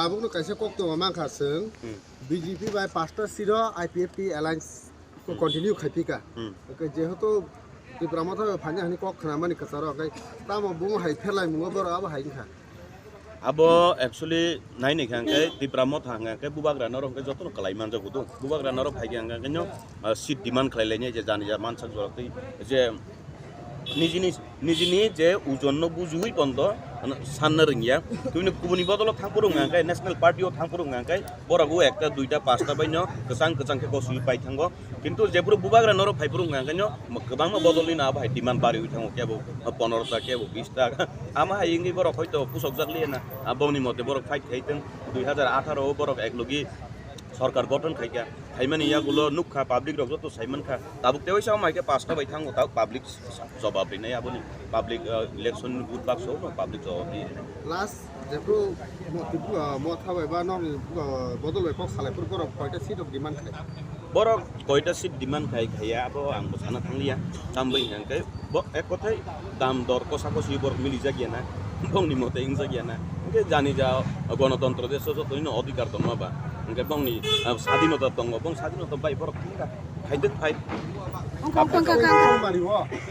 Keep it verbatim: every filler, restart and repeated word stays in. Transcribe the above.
Tabukno kaisa kok tongo mankha chwng, Hmm. B J P bai pasta siro I P F T alliance ko Hmm. continue khaipika. Hmm. Hwnkhe jehetu Tipra Motha bai phaina hani kok khnamani kwcharo, hwnkhe tamo bumo hai pherlai mungo borok abo hai wngkha. Abo actually nai naikha hwnkhe Tipra Motha hwnkhe bubagra norok hwnkhe jotono kwlai manjago do. Bubagra norok phaikha hwnkhe no, ah, seat demand khlai lainai je jani ja mansak jorok twi je nijini, nijini je ujonno bujiwi bondo, ano, sanna rwngya. Tubuni kubuni bodolo thangphuru wngkha hwnkhe, National Party o thangphuru wngkha hwnkhe, borok o ekta, duita, pasta baino kwchang kwchang khe kosui pai thango. Kintu jephuru bubagra norok phaiphuru wngkha hwnkhe no, kwbangma bodolni no abo hai demand bariwi thango, kebo pondro ta, kebo bis ta. Ama hai wngwi borok hoito pusokjak liya na. Aboni mote borok fight khai tong, dui hajar atharo o borok eklogi sorkar gothon khaikha. Khaimani yagulo nukha, public rok joto saimankha. Tabuk tewaisa omo hai khe pasta bai thango, tabuk public jobab rinai aboni. Public, uh, election vote bakso no public jobab ri. Last jephru mo-, Tripura, uh, Motha bai ba nokni, uh, bodol bai kok salai phuru borok koita seat rok demand khai? Borok koita seat demand khai khaiya abo ang bo sana thangliya. Tambai hwnkhe bo ek kothai dam dor kosa kosi borok milijak ya na, bongni mote wngjak ya na. Hwnkhe jani ja gonotontro desh o jotoino odhikar tongma ba, hwnkhe bongni, ah, sadinota tongo, bong sadinota bai borok thangkha, khaidwk phai. Wngkha, wngkha, wngkha, wngkha.